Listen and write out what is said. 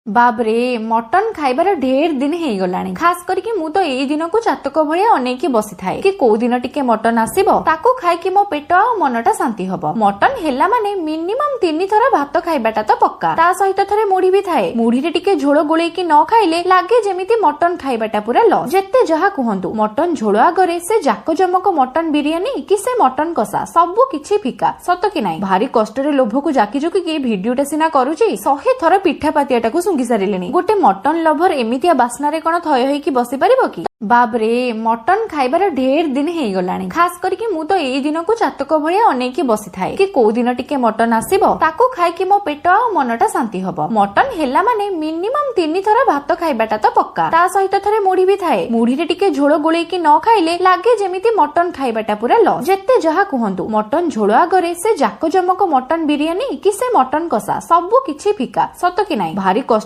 ବାବରେ, mutton ଖାଇବାର ଢେର ଦିନ ହେଇଗଲାଣି। ଖାସ କରିକି ମୁଁ ତ ଏଇ ଦିନକୁ ଚାତକ ଭଳିଆ ଅନେଇକି ବସିଥାଏ କି କୋଉ ଦିନ ଟିକେ ମଟନ ଆସିବ, ତାକୁ ଖାଇକି ମୋ ପେଟ ଆଉ ମନଟା ଶାନ୍ତି ହବ। ମଟନ ହେଲା ମାନେ ମିନିମମ୍ 3 ଥର ଭାତ ଖାଇବାଟା ତ ପକ୍କା। ତା ସହିତ ଥରେ ମୁଢି ବି ଥାଏ। ମୁଢିରେ ଟିକେ ଝୋଳ ଗୋଳେଇକି ନ ଖାଇଲେ ଲାଗେ ଯେମିତି ମଟନ ଖାଇବାଟା ପୁରା ଲସ୍। ଯେତେ ଯାହା କୁହନ୍ତୁ, ମଟନ ଝୋଳ ଆଗରେ ସେ ଜାକଜମକ ମଟନ ବିରିୟାନୀ କି ସେ ମଟନ କଷା ସବୁ କିଛି ଫିକା। ସତ କି ନାଇଁ? ଭାରି କଷ୍ଟରେ ଲୋଭକୁ ଜାକି ଜୁକିକି ଭିଡିଓଟା ସିନା କରୁଛି, 100 ଥର ପିଠା ପାତିଆଟାକୁ ଶୁଙ୍ଘି ସାରିଲିଣି। ଗୋଟେ ମଟନ ଲଭର ଏମିତିଆ ବାସ୍ନାରେ କଣ ଥୟ ହେଇକି ବସି ପାରିବ କି? ବାବରେ, ମଟନ ଖାଇବାର ଢେର ଦିନ ହେଇଗଲାଣି। ଖାସ କରିକି ମୁଁ ତ ଏଇ ଦିନକୁ ଚାତକ ଭଳିଆ ଅନେଇକି ବସିଥାଏ କି କୋଉ ଦିନ ଟିକେ ମଟନ ଆସିବ, ତାକୁ ଖାଇକି ମୋ ପେଟ ଆଉ ମନଟା ଶାନ୍ତି ହବ। ମଟନ ହେଲା ମାନେ ମିନିମମ୍ 3 ଥର ଭାତ ଖାଇବାଟା ତ ପକ୍କା। ତା ସହିତ ଥରେ ମୁଢି ବି ଥାଏ। ମୁଢିରେ ଟିକେ ଝୋଳ ଗୋଳେଇକି ନ ଖାଇଲେ ଲାଗେ ଯେମିତି ମଟନ ଖାଇବାଟା ପୁରା ଲସ୍। ଯେତେ ଯାହା କୁହନ୍ତୁ, ମଟନ ଝୋଳ ଆଗରେ ସେ ଜାକଜମକ ମଟନ ବିରିୟାନୀ କି ସେ ମଟନ କଷା ସବୁ କିଛି ଫିକା। ସତ କି ନାଇଁ? ଭାରି କଷ୍ଟ